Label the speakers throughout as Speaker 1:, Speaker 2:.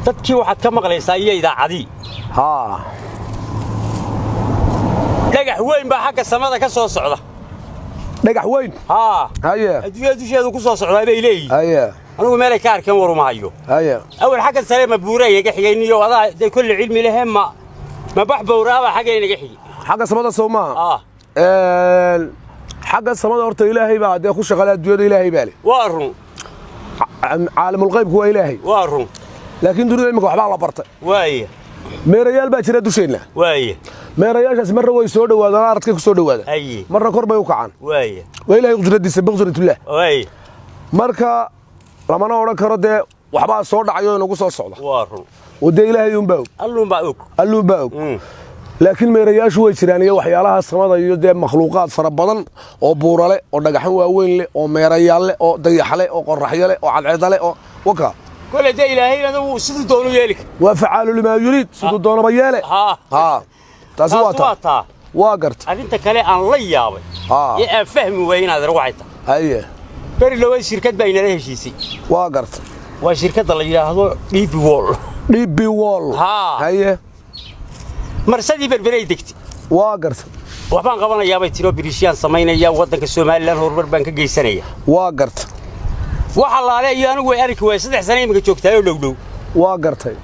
Speaker 1: Dadkii waxaad ka maqlaysaa iyo idaacadii.
Speaker 2: Haa.
Speaker 1: Dhagax weyn baa xagga samada ka soo socda.
Speaker 2: Dhagax weyn?
Speaker 1: Haa.
Speaker 2: Haye.
Speaker 1: Adduunyada dusheedu ku soo socdaa bay leeyihin.
Speaker 2: Haye.
Speaker 1: Anigu meelay ka arkeen waruma hayo.
Speaker 2: Haye.
Speaker 1: Awal xagga sare ma buura inaga xigay niyo adaa dee kolle cilmi lehe, ma bax bowraaba xagga inaga xigi?
Speaker 2: Xagga samada sow maaha?
Speaker 1: Ah.
Speaker 2: Xagga samada horta Ilaahay baa dee ku shaqale, adduunyada Ilaahay baa leh.
Speaker 1: Waa run.
Speaker 2: Caalamulqaybku waa Ilaahay.
Speaker 1: Waa run.
Speaker 2: Laakiin dunida imika waxbaa la bartay.
Speaker 1: Waaya.
Speaker 2: Meerayaal baa jira dusheenna.
Speaker 1: Waaya.
Speaker 2: Meerayaashaas marna way soo dhowaadaan, aradkay ku soo dhowaadaan.
Speaker 1: Haye.
Speaker 2: Marna kor bay u kacaan.
Speaker 1: Waaya.
Speaker 2: Waa Ilahay qudradiisa, biqudratullah.
Speaker 1: Waaya.
Speaker 2: Marka lamana odhan karo dee waxbaa soo dhacayo inagu soo socda.
Speaker 1: Waa run.
Speaker 2: Oo dee Ilaahay unbaa og.
Speaker 1: Alluunbaa og.
Speaker 2: Alluunbaa og. Laakiin meerayaashu way jiraan iyo waxyaalaha samada iyo dee makhluuqaad fara badan oo buurale oo dhagaxan waaweyn leh oo meerayaal leh oo dayaxle oo qoraxyo leh oo cadceeda leh oo waka.
Speaker 1: Kole dee Ilaahayna wuu siduu doonu yeeli kara.
Speaker 2: Waa facaalu limaa yuriid, siduu doonaba yeele.
Speaker 1: Haa.
Speaker 2: Haa, taasi waa
Speaker 1: taas waa
Speaker 2: taa.
Speaker 1: Taa.
Speaker 2: Waa garta.
Speaker 1: Arrinta kale aan la yaabay ee aan fahmi waayey inaad waxay tahay.
Speaker 2: Haye.
Speaker 1: Beri dhawey shirkad baa inala heshiisay.
Speaker 2: Waa garta.
Speaker 1: Waa shirkadda la yidhaahdo DP World.
Speaker 2: DP World?
Speaker 1: Haa.
Speaker 2: Haye.
Speaker 1: Marsadii Berberay degtay.
Speaker 2: Waa garta.
Speaker 1: Waxbaan qabanayaa bay tiroo, biriishyaan samaynaya, waddanka Somalilan horumar baan ka geysanaya.
Speaker 2: Waa garta.
Speaker 1: Wax allaale iyo anigu way arki waay, 3 sano iminka joogtaayoo dhowdhow.
Speaker 2: Waa gartay.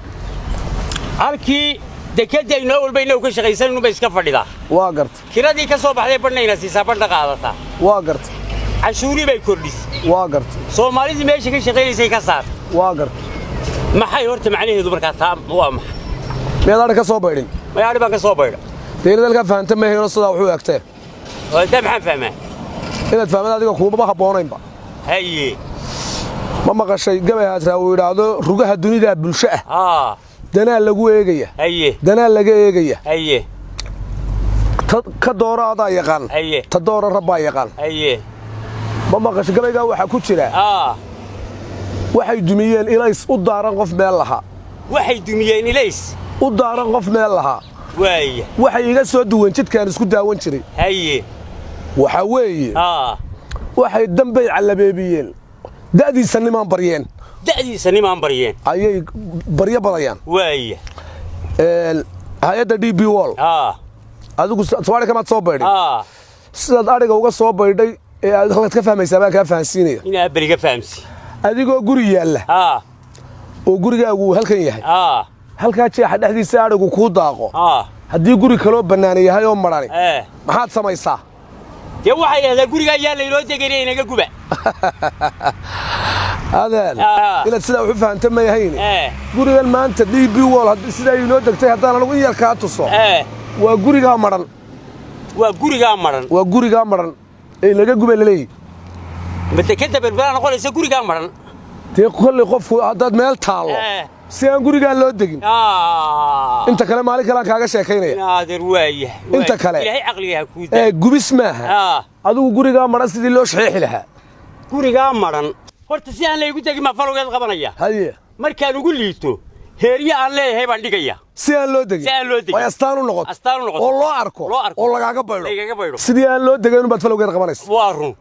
Speaker 1: Halkii dekedda inoo walba inagu ka shaqaysanaynu bay iska fadhidaa.
Speaker 2: Waa gartay.
Speaker 1: Kiradii ka soo baxday badhnayna siisaa, badhna qaadataa.
Speaker 2: Waa gartay.
Speaker 1: Cashuurii bay kordhisay.
Speaker 2: Waa gartay.
Speaker 1: Soomaalidii meesha ka shaqaynaysay ka saartay.
Speaker 2: Waa gartay.
Speaker 1: Maxay horta macnaheedu markaa taa waa maxay?
Speaker 2: Miyaad adhi ka soo baydhin?
Speaker 1: Mayaadhi baan ka soo baydha.
Speaker 2: Dee inaad halkaa fahanta ma hayno, sidaa wuxuu egtee.
Speaker 1: Oo daa maxaan fahmaa?
Speaker 2: Inaad fahmada adiga kuumaba habboonaynba.
Speaker 1: Haye.
Speaker 2: Ma maqashay gabay haatraa uu yidhaahdo rugaha dunidaa bulsho ah?
Speaker 1: Haa.
Speaker 2: Danaa lagu eegaya.
Speaker 1: Haye.
Speaker 2: Danaa laga eegaya.
Speaker 1: Haye.
Speaker 2: Ka doora adaa yaqaan.
Speaker 1: Haye.
Speaker 2: Ta doora rabbaa yaqaan.
Speaker 1: Haye.
Speaker 2: Ma maqashay gabaygaa waxaa ku jira?
Speaker 1: Haa.
Speaker 2: Waxay dumiyeen ilays u daaran qof meel lahaa.
Speaker 1: Waxay dumiyeen ilays
Speaker 2: u daaran qof meel lahaa.
Speaker 1: Waaya.
Speaker 2: Waxay iga soo duwan jidkaan isku daawan jiray.
Speaker 1: Haye.
Speaker 2: Waxaa weeye, waxay dambay callabeebiyeen, da'diisa nimaan baryeen.
Speaker 1: Da'diisa nimaan baryeen.
Speaker 2: Ayay baryo badayaan.
Speaker 1: Waaya.
Speaker 2: Hay-adda DP World, adigu Soomaali kamaad soo baydhin?
Speaker 1: Haa.
Speaker 2: Sidaad adhiga uga soo baydhay ee aad halkaad ka fahmaysaa baan kaa fahansiinaya.
Speaker 1: Inaa beriga fahamsi.
Speaker 2: Adigoo guri yaalla oo gurigaagu uu halkan yahay, halkaa jeexa dhexdiisa adhigu kuu daaqo, haddii guri kaloo bannaan yahay oo madhani, maxaad samaysaa?
Speaker 1: Dee waxay idhahdaan gurigaa yaa laynoo deganaya, inaga guba.
Speaker 2: Adeen, inaad sidaa wax u fahanta ma yahayne. Gurigan maanta DP World haddii sidaa inoo degtay, haddaan anigu in yar kaa tuso, waa gurigaa madhan.
Speaker 1: Waa gurigaa madhan.
Speaker 2: Waa gurigaa madhan ee laga gubay laleeyihi.
Speaker 1: Ma dekadda Berberaa noqonaysa gurigaa madhan?
Speaker 2: Dee kolley qofku haddaad meel taallo, si aan gurigaa loo degin. Inta kale maalin kalean kaaga sheekaynaya.
Speaker 1: Naadir, waaya.
Speaker 2: Inta kale.
Speaker 1: Ilaahay caqliga ha kuu
Speaker 2: Ee
Speaker 1: daa.
Speaker 2: Gubis maaha. Adigu gurigaa madhan sidii loo shaxiixi lahaa.
Speaker 1: Gurigaa madhan horta si aan laygu degin baa falowgeed qabanaya.
Speaker 2: Haye.
Speaker 1: Markaan ugu liito heeryo aan leeyahay baan dhigaya.
Speaker 2: Si aan loo degin.
Speaker 1: Si aan loo degin.
Speaker 2: Ay astaan u noqoto.
Speaker 1: Astaan u noqoto.
Speaker 2: Oo loo arko.
Speaker 1: Loo arko.
Speaker 2: Oo lagaaga baydho.
Speaker 1: Lagaga baydho.
Speaker 2: Sidii aan loo degayn baad falowgeed qabanaysa.
Speaker 1: Waa run.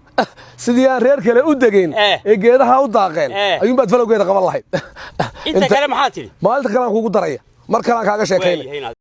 Speaker 2: Sidii aan reer kale u degayn ee geedaha u daaqeen ayuunbaad falowgeeda qaban lahayd.
Speaker 1: Inta kale maxaa tidhi?
Speaker 2: Maalinta kalean kugu daraya, mar kalean kaaga sheekaynaya.
Speaker 1: Waayahay.